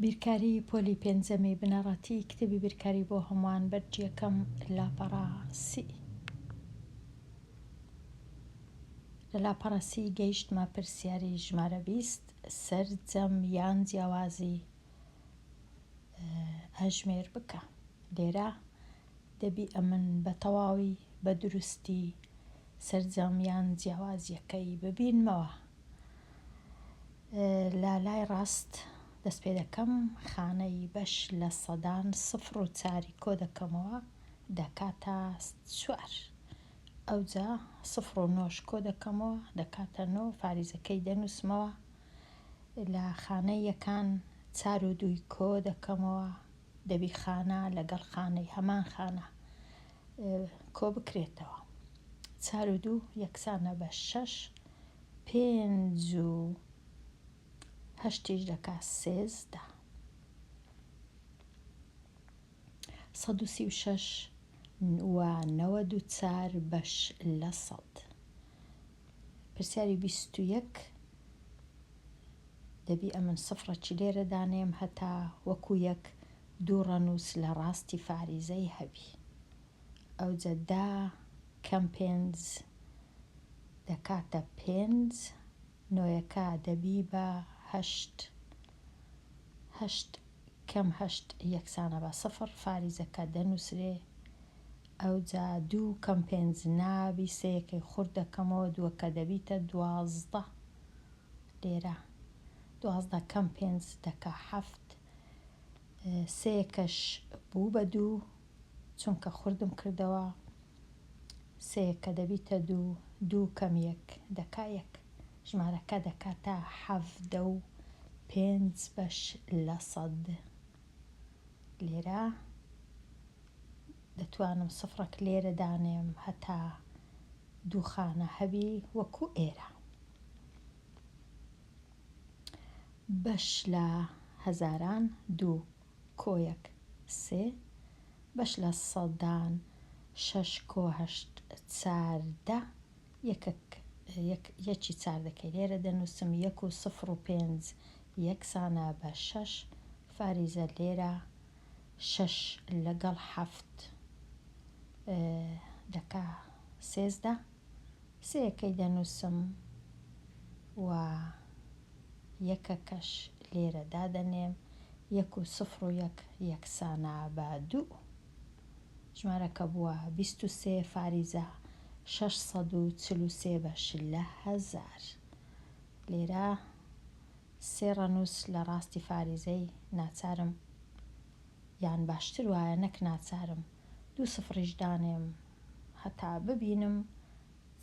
بیرکاری پۆلی پێنجەمی بنەڕەتی کتێبی بیرکاری بۆ هەمووان بەرگی یەکەم لاپەڕە سی. لە لاپەڕە سی گەیشتمە پرسیاری ژمارە 20 سەرجەم یان جیاوازی ئەژمێر بکە. لێرە دەبی ئەمن بە تەواوی بە دروستی سەرجەم یان جیاوازیەکەی ببینمەوە. لە لای ڕاست دەست پێ دەکەم، خانەی بەش لە سەدان سفر و چاری کۆ دەکەمەوە دەکاتە چوار. ئەوجا سفر و نۆش کۆ دەکەمەوە دەکاتە نۆ، فاریزەکەی دەنووسمەوە. لە خانەی یەکان چار و دووی کۆ دەکەمەوە، دەبی خانە لەگەڵ خانەی هەمان خانە کۆ بکرێتەوە. چار و دوو یەکسانە بە شەش، پێنج و هەشتیش دەکا 13. 136 و 94 بەش لە سەد. پرسیاری 21 دەبی ئەمن سفرەکی لێرە دانێم هەتا وەکو یەک دوو ڕەنووس لە ڕاستی فاریزەی هەبی. ئەوجە دە کەم پێنج دەکاتە پێنج، نۆیەکە دەبی بە هەشت، هەشت کەم هەشت یەکسانە بە سفر، فاریزەکە دەنووسرێ. ئەوجا دوو کەم پێنج نابی، سێیەکەی خورد دەکەمەوە، دووەکە دەبیتە 12. لێرە 12 کەم پێنج دەکا حەفت، سێیەکەش بوو بە دوو، چونکە خوردم کردەوە، سێیەکە دەبیتە دوو، دوو کەم یەک دەکا یەک، ژمارەکە دەکاتە 75 بەش لە سەد. لێرە دەتوانم سفرەک لێرە دانێم هەتا دوو خانە هەبی وەکو ئێرە. بەش لە هەزاران دوو کۆ یەک سێ، بەش لە سەدان شەش کۆ هەشت 14، یەکەک یەک یەکی چاردەکەی لێرە دەنووسم، یەک و سفر و پێنج یەکسانە بە شەش، فاریزە لێرە شەش لەگەڵ حەفت دەکا 13، سێیەکەی دەنووسم و یەکەکەش لێرە دادەنێم، یەک و سفر و یەک یەکسانە بە دوو. ژمارەکە بووە 23 فاریزە 643 بەش لە هەزار. لێرە سێ ڕەنووس لە ڕاستی فاریزەی ناچارم، یان باشتر وایە نەک ناچارم، دوو سفریش دانێم هەتا ببینم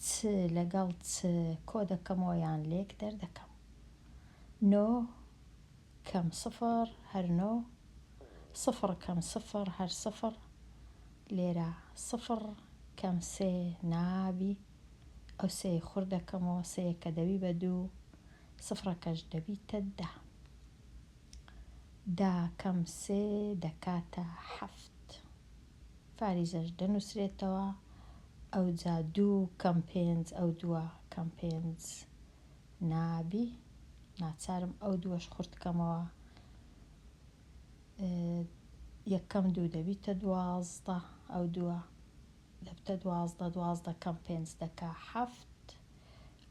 چ لەگەڵ چ کۆ دەکەمەوە یان لێک دەردەکەم. نۆ کەم سفر هەر نۆ، سفر کەم سفر هەر سفر، لێرە سفر کەم سێ نابی، ئەو سێی خورد دەکەمەوە، سێیەکە دەبی بە دوو، سفرەکەش دەبیتە دە. دە کەم سێ دەکاتە حەفت. فاریزەش دەنووسرێتەوە، ئەوجا دوو کەم پێنج ئەو دووە کەم پێنج نابی، ناچارم ئەو دووەش خورد کەمەوە. یەکەم دوو دەبیتە 12، ئەو دووە دەبتە 12، 12 کەم پێنج دەکا حەفت،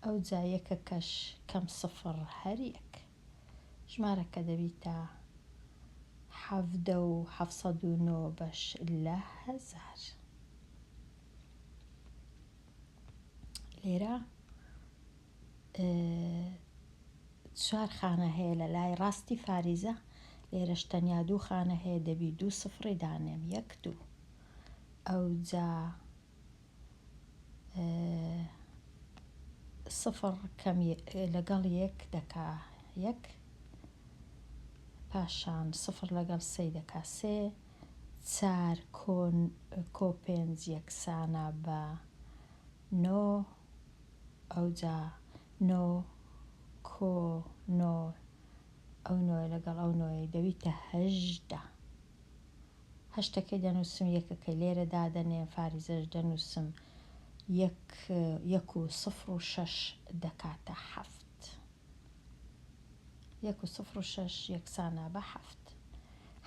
ئەوجا یەکەکەش کەم سفر هەر یەک. ژمارەکە دەبیتە 17 و 709 بەش لە هەزار. لێرە چوار خانە هەیە لە لای ڕاستی فاریزە، لێرەش تەنیا دوو خانە هەیە، دەبی دوو سفری دانێم، یەک دوو. ئەوجا سفر کەم لەگەڵ یەک دەکا یەک، پاشان سفر لەگەڵ سێ دەکا سێ، چار کۆ پێنج یەکسانە بە نۆ، ئەوجا نۆ کۆ نۆ ئەو نۆیە لەگەڵ ئەو نۆیەی دەبیتە 18. هەشتەکەی دەنووسم، یەکەکەی لێرە دادەنێم، فاریزەش دەنووسم، یەک یەک و سفر و شەش دەکاتە حەفت. یەک و سفر و شەش یەکسانە بە حەفت.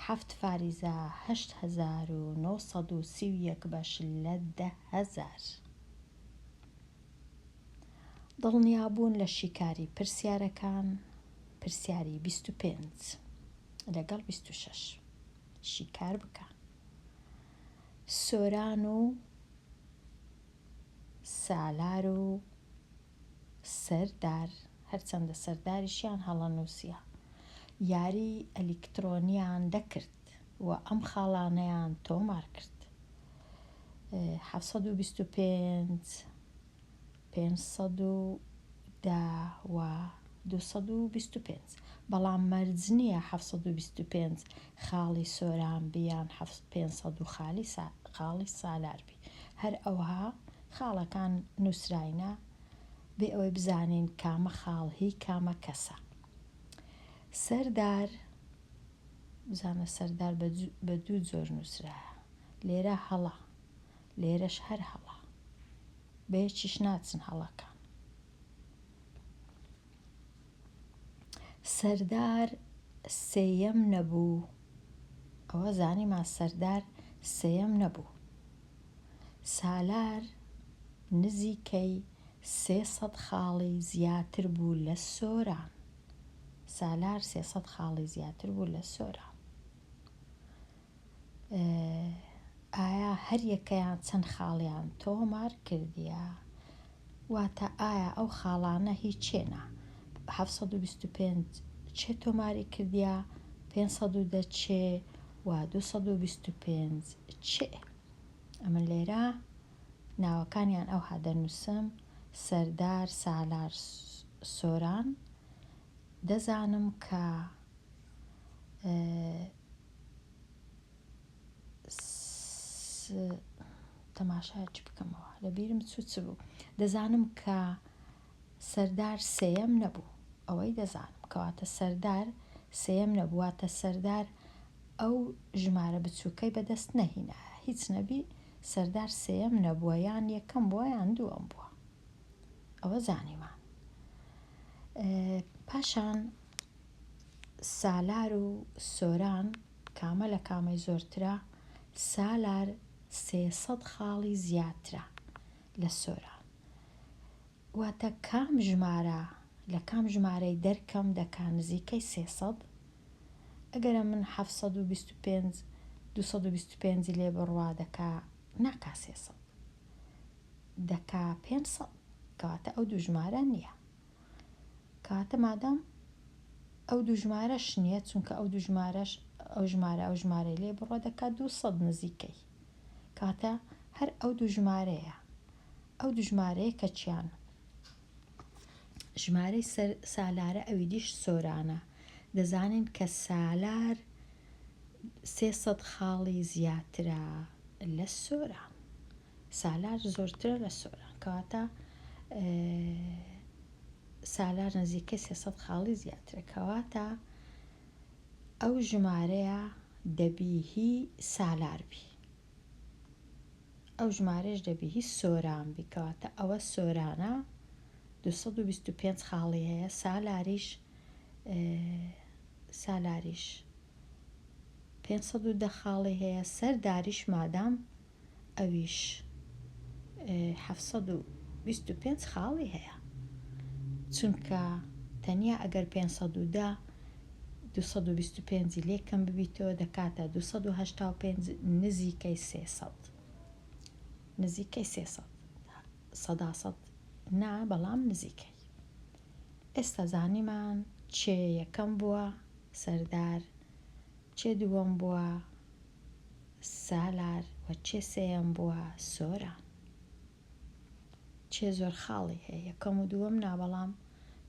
حەفت فاریزە 8931 بەش لە 10,000. دڵنیابوون لە شیکاری پرسیارەکان، پرسیاری 25 لەگەڵ 26 شیکار بکە. سۆران و سالار و سەردار، هەرچەندە سەرداریشیان هەڵە نووسیە، یاری ئەلیکترۆنیان دەکرد و ئەم خاڵانەیان تۆمار کرد، 725، 510 و 225، بەڵام مەرج نییە 725 خاڵی سۆران بی یان 500 خاڵی سالار بی، هەر ئەوها خاڵەکان نووسراینە بێ ئەوەی بزانین کامە خاڵ هی کامە کەسە. سەردار، بزانە سەردار بە دوو جۆر نووسرایە، لێرە هەڵە، لێرەش هەر هەڵە، بە یەکیش ناچن هەڵەکان. سەردار سێیەم نەبوو، ئەوە زانیمان سەردار سێیەم نەبوو. سالار نزیکەی 300 خاڵی زیاتر بوو لە سۆران. سالار 300 خاڵی زیاتر بوو لە سۆران. ئایا هەریەکەیان چەند خاڵیان تۆمار کردیە؟ واتە ئایا ئەو خاڵانە هی چێنە؟ 725 چێ تۆماری کردیە، 510 چێ و 225 چێ؟ ئەمن لێرە ناوەکانیان ئەوها دەنووسم، سەردار، سالار، سۆران. دەزانم کە تەماشایەکی بکەمەوە لە بیرم چوو چ بوو. دەزانم کە سەردار سێیەم نەبوو، ئەوەی دەزانم کەواتە سەردار سێیەم نەبوو، واتە سەردار ئەو ژمارە بچووکەی بەدەست نەهینایە، هیچ نەبی سەردار سێیەم نەبووە، یان یەکەم بووە یان دووەم بووە، ئەوە زانیمان. پاشان سالار و سۆران کامە لە کامەی زۆرترە؟ سالار 300 خاڵی زیاترە لە سۆران، واتە کام ژمارە لە کام ژمارەی دەرکەم دەکا نزیکەی 300؟ ئەگەرە من 725 225 لێ بڕوا دەکا ناکا 300، دەکا 500، کەواتە ئەو دوو ژمارە نییە. کەواتە مادام ئەو دوو ژمارەش نییە، چونکە ئەو دوو ژمارەش ئەو ژمارە ئەو ژمارەی لێ بڕوا دەکات 200 نزیکەی، کەواتە هەر ئەو دوو ژمارەیە، ئەو دوو ژمارەیە کە چیان؟ ژمارەی سەر سالارە ئەوی دیش سۆرانە. دەزانین کە سالار 300 خاڵی زیاترە لە سۆران، سالار زۆرترە لە سۆران، کەواتە سالار نزیکەی 300 خاڵی زیاترە، کەواتە ئەو ژمارەیە دەبی هی سالار بی، ئەو ژمارەش دەبی هی سۆران بی، کەواتە ئەوە سۆرانە 225 خاڵی هەیە، سالاریش سالاریش 510 خاڵی هەیە، سەرداریش مادام ئەویش 725 خاڵی هەیە، چونکە تەنیا ئەگەر 510 225 لێ کەم ببیتەوە دەکاتە 285 نزیکەی 300، نزیکەی 300، سەدا سەد نا بەڵام نزیکەی. ئێستا زانیمان چێ یەکەم بووە سەردار، چێ دووەم بووە سالار و چێ سێیەم بووە سۆران. چێ زۆر خاڵی هەیە، یەکەم و دووەم نا، بەڵام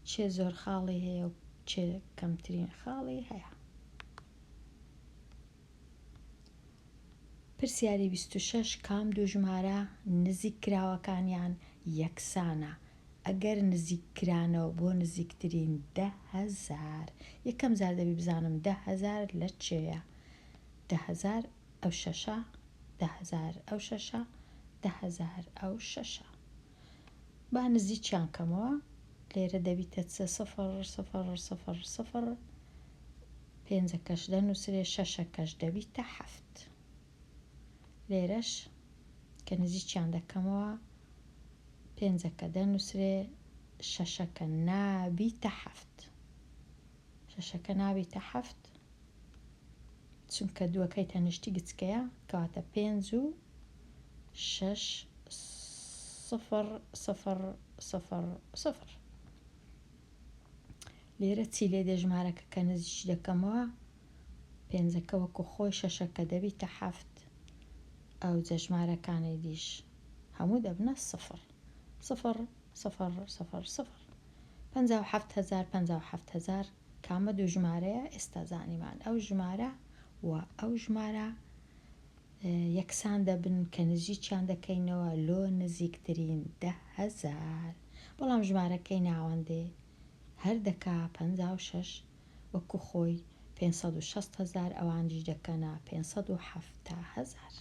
چێ زۆر خاڵی هەیە و چێ کەمترین خاڵی هەیە. پرسیاری 26 کام دوو ژمارە نزیک کراوەکانیان یەکسانە؟ ئەگەر نزیک کرانەوە بۆ نزیکترین 10,000، یەکەم جار دەبی بزانم 10,000 لە چێیە. 10,000 ئەو شەشە، 10,000 ئەو شەشە، 10,000 ئەو شەشە. با نزیکیان کەمەوە. لێرە دەبیتە چ؟ سفر سفر سفر سفر پێنجەکەش دەنووسرێ شەشەکەش دەبیتە حەفت. لێرەش کە نزیکیان دەکەمەوە پێنجەکە دەنووسرێ شەشەکە نابیتە حەفت. شەشەکە نابیتە حەفت چونکە دووەکەی تەنیشتی گچکەیە کەواتە پێنج و شەش سفر سفر سفر سفر. لێرە چی لێ دێ ژمارەکە کە نزیکی دەکەمەوە پێنجەکە وەکو خۆی شەشەکە دەبیتە حەفت ئەوجە ژمارەکانی دیش هەموو دەبنە سفر سفر سفر سفر سفر 57 هەزار 57 هەزار کامە دوو ژمارەیە ئێستا زانیمان ئەو ژمارە و ئەو ژمارە یەکسان دەبن کە نزیکیان دەکەینەوە لۆ نزیکترین 10,000 بەڵام ژمارەکەی ناوەندێ هەر دەکا 56 وەکو خۆی 560 هەزار ئەوانیش دەکەنە 570 هەزار.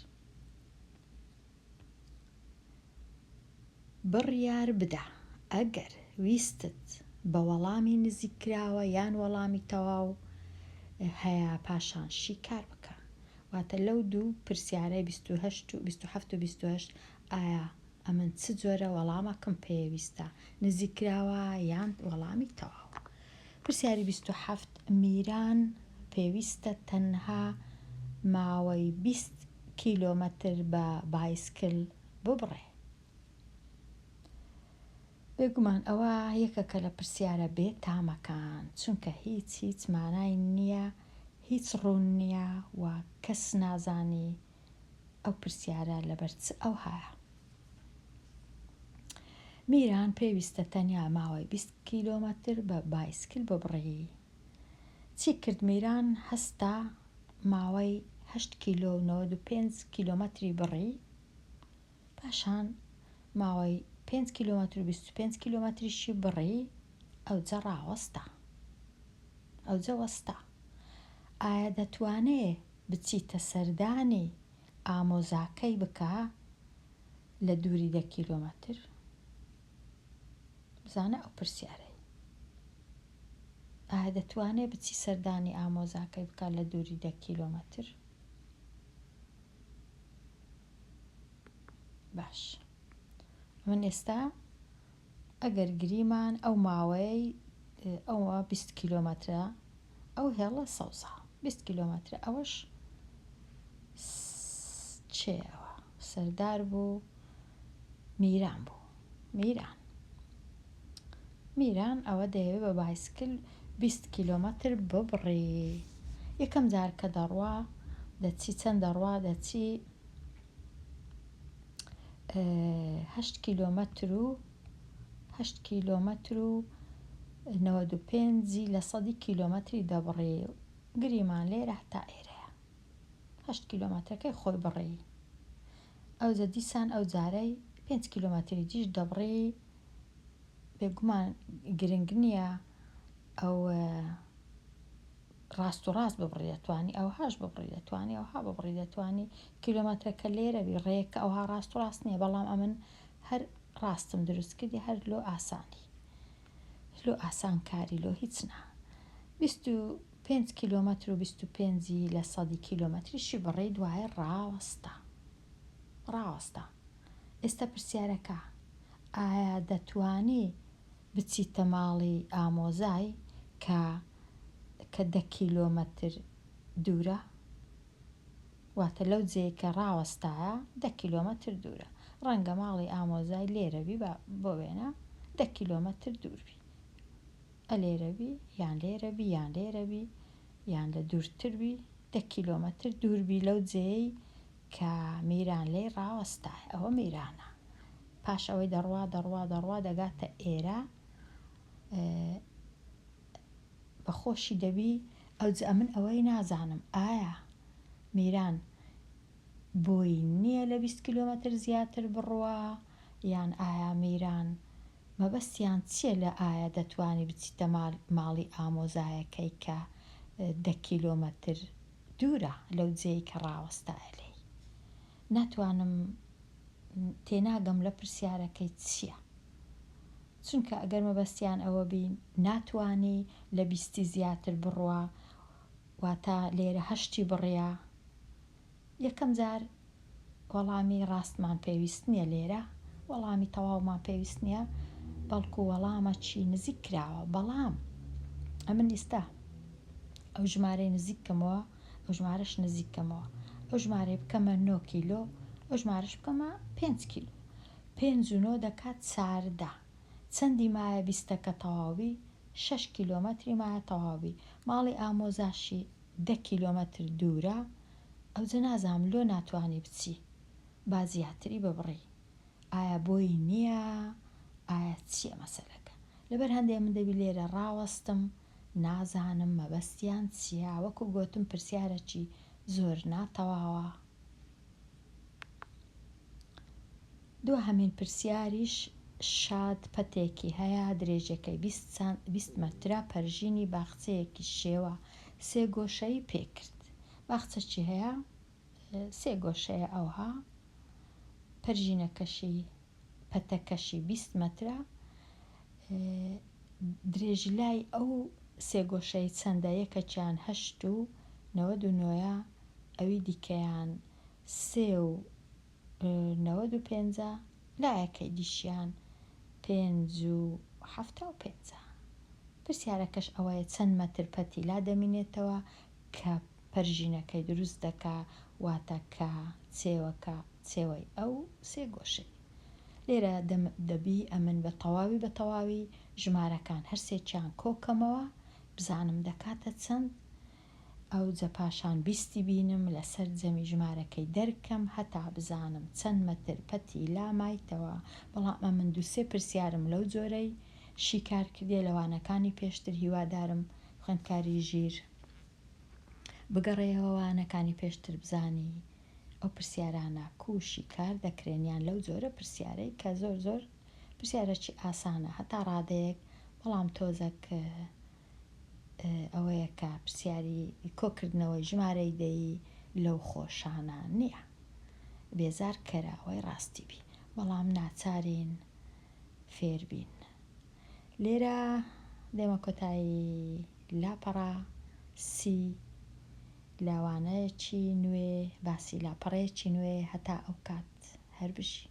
بڕیار بدە ئەگەر ویستت بە وەڵامی نزیککراوە یان وەڵامی تەواو هەیە پاشان شیکار بکە. واتە لەو دوو پرسیارەی 28 و 27 و 28 ئایا ئەمن چ جۆرە وەڵامەکم پێویستە نزیککراوە یان وەڵامی تەواو. پرسیاری 27 میران پێویستە تەنها ماوەی 20 کیلۆمەتر بە بایسکل ببڕێ. بێگومان ئەوە یەکەکە لە پرسیارە بێ تامەکان چونکە هیچ هیچ مانای نییە هیچ ڕوون نییە و کەس نازانی ئەو پرسیارە لەبەر چ ئەوهایە. میران پێویستە تەنیا ماوەی 20 کیلۆمەتر بە بایسکل ببڕی. چی کرد میران هەستا ماوەی 8 کیلۆ و 95 کیلۆمەتری بڕی پاشان ماوەی 5 کیلۆمەتر و 25 کیلۆمەتریشی بڕی ئەوجە ڕاوەستا ئەوجە وەستا. ئایا دەتوانێ بچیتە سەردانی ئامۆزاکەی بکا لە دووری 10 کیلۆمەتر؟ بزانە ئەو پرسیارەی. ئایا دەتوانێ بچی سەردانی ئامۆزاکەی بکا لە دووری 10 کیلۆمەتر؟ باش من ئێستا ئەگەر گریمان ئەو ماوەیەی ئەوە 20 کیلۆمەترە ئەو هێڵە سەوزە 20 کیلۆمەترە ئەوەش چێەوە سەردار بوو میران بوو میران میران ئەوە دەیەوێ بە بایسکل 20 کیلۆمەتر ببڕی. یەکەم جار کە دەڕوا دەچی چەند دەڕوا دەچی 8 کیلۆمەتر و 8 کیلۆمەتر و 95 لە سەدی کیلۆمەتری دەبڕی. گریمان لێرە هەتا ئێرەیە 8 کیلۆمەترەکەی خۆی بڕی. ئەوجە دیسان ئەو جارەی 5 کیلۆمەتری دیش دەبڕی. بێگومان گرنگ نییە ئەو ڕاست و ڕاست ببڕی دەتوانی ئەوهاش ببڕی دەتوانی ئەوها ببڕی دەتوانی کیلۆمەترەکە لێرە بی ڕێکە ئەوها ڕاست و ڕاست نییە بەڵام ئەمن هەر ڕاستم دروست کردی هەر لۆ ئاسانی لۆ ئاسانکاری لۆ هیچ نا. 25 کیلۆمەتر و 25 لە سەدی کیلۆمەتریشی بڕی دوایە ڕاوەستا ڕاوەستا. ئێستا پرسیارەکە ئایا دەتوانی بچیتە ماڵی ئامۆزای کە کە 10 کیلۆمەتر دوورە؟ واتە لەو جێی کە ڕاوەستایە 10 کیلۆمەتر دوورە. ڕەنگە ماڵی ئامۆزای لێرە بی بۆ وێنە 10 کیلۆمەتر دوور بی. ئەلێرە بی یان لێرە بی یان لێرە بی یان لە دوورتر بی 10 کیلۆمەتر دوور بی لەو جێی کە میران لێی ڕاوەستایە. ئەوە میرانە. پاش ئەوەی دەڕوا دەڕوا دەڕوا دەگاتە ئێرە بە خۆشی دەبی ئەوجە ئەمن ئەوەی نازانم ئایا میران بۆی نییە لە 20 کیلۆمەتر زیاتر بڕوا یان ئایا میران مەبەستیان چییە لە ئایا دەتوانی بچیتە ماڵی ئامۆزایەکەی کە 10 کیلۆمەتر دوورە لەو جێی کە ڕاوەستایە لێی. ناتوانم تێناگەم لە پرسیارەکەی چییە. چونکە ئەگەر مەبەستیان ئەوە بی ناتوانی لە بیستی زیاتر بڕوا واتە لێرە هەشتی بڕیە یەکەم جار وەڵامی ڕاستمان پێویست نییە لێرە وەڵامی تەواومان پێویست نییە بەڵکو وەڵامەکی نزیک کراوە بەڵام ئەمن ئیستا ئەو ژمارەی نزیک کەمەوە ئەو ژمارەش نزیک کەمەوە ئەو ژمارەی بکەمە نۆ کیلۆ ئەو ژمارەش بکەمە پێنج کیلۆ پێنج و نۆ دەکات 14 چەندی مایە بیستەکە تەواوبی شەش کیلۆمەتری مایە تەواوبی ماڵی ئامۆزاشی دە کیلۆمەتر دوورە ئەوجە نازانم لۆ ناتوانی بچی با زیاتری ببڕی ئایا بۆی نییە ئایا چییە مەسەلەکە لەبەر هەندێ من دەبی لێرە ڕاوەستم نازانم مەبەستیان چییە وەکو گۆتم پرسیارەکی زۆر ناتەواوە. دواهەمین پرسیاریش شاد پەتێکی هەیە درێژیەکەی 20 مەترە پەرژینی باخچەیەکی شێوە سێگۆشەیی پێکرد باخچەکی هەیە سێگۆشەیە ئەوها پەرژینەکەشی پەتەکەشی 20 مەترە درێژلای ئەو سێگۆشەی چەندە یەکەکیان هەشت و 99ە ئەوی دیکەیان سێ و 95ە لایەکەی دیشیان پێنج و 75ە. پرسیارەکەش ئەوەیە چەند مەتر پەتی لا دەمینێتەوە کە پەرژینەکەی دروست دەکا واتە کە چێوەکە چێوەی ئەو سێ گۆشەی. لێرە دەبی ئەمن بە تەواوی بە تەواوی ژمارەکان هەرسێکیان کۆکەمەوە بزانم دەکاتە چەند ئەوجە پاشان بیستی بینم لەسەر جەمی ژمارەکەی دەرکەم هەتا بزانم چەند مەتر پەتی لا مایتەوە بەڵام ئەمن دوو سێ پرسیارم لەو جۆرەی شیکار کردیە لە وانەکانی پێشتر هیوادارم خوێندکاری ژیر بگەڕێیەوە وانەکانی پێشتر بزانی ئەو پرسیارانە کوو شیکار دەکرێن یان لەو جۆرە پرسیارەی کە زۆر زۆر پرسیارەکی ئاسانە هەتا ڕادەیەک بەڵام تۆزەک ئەوەیە کە پرسیاری کۆکردنەوەی ژمارەی دەیی لەو خۆشانە نییە. بێزار کەرە ئەوەی ڕاستی بی. بەڵام ناچارین فێر بین. لێرە دێمە کۆتایی لاپەڕە سی لە وانەیەکی نوێ باسی لاپەڕەیەکی نوێ هەتا ئەو کات هەر بژی.